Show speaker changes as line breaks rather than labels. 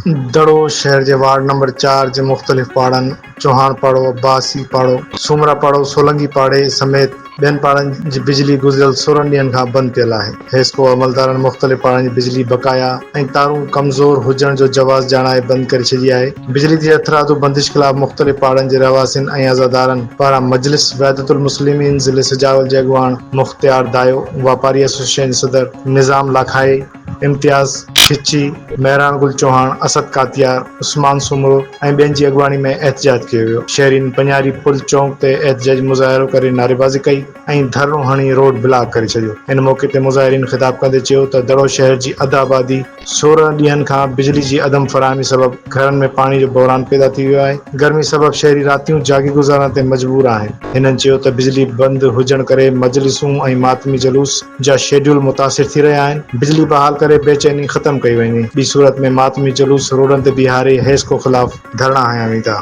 دڙو شهر جي ward number چار جي مختلف پاڙن چوهاڻ پاڙو، عباسي پاڙو، سومرا پاڙو، سولنگي پاڙي سميت ٻين پاڙن جي بجلي گذريل 16 ڏينهن کان بند پيل آهي. حيسڪو عملدارن مختلف پاڙن جي بجلي بقايا ۽ تارون ڪمزور هجڻ جو جواز ڄاڻائي بند ڪري ڇڏي آهي. بجلي جي هٿرادو بندش خلاف مختلف پاڙن جي رهواسين ۽ عزادارن پاران مجلس وحدت المسلمين ضلعي سجاول جي اڳواڻ مختيار دايو، واپاري ايسوسيئيشن جي صدر نظام لاکائي، امتياز کچي، مهراڻ گل چوهاڻ، اسد ڪاتيار، عثمان سومرو ۽ ٻين جي اڳواڻي ۾ احتجاج ڪيو ويو. شهرين پڃاري پل چونڪ تي احتجاجي مظاهرو ڪري نعريبازي ڪئي ۽ ڌرڻو هڻي روڊ بلاڪ ڪري ڇڏيو. ان موقعي تي مظاهرين خطاب ڪندي چيو ته دڙو شهر جي اڌ آبادي 16 ڏينهن کان بجلي جي عدم فراهمي سبب گهرن ۾ پاڻي جو بحران پيدا ٿي ويو آهي، گرمي سبب شهري راتيون جاڳي گذارڻ تي مجبور آهن. هنن چيو ته بجلي بند هجڻ ڪري مجلسون ۽ ماتمي جلوس جا شيڊيول متاثر ٿي رهيا آهن، بجلي بحال ڪري بيچيني ختم ڪئي وڃي، ٻي صورت ۾ ماتمي جلوس روڊن تي بيهاري حيسڪو خلاف ڌرڻا هنيا ويندا.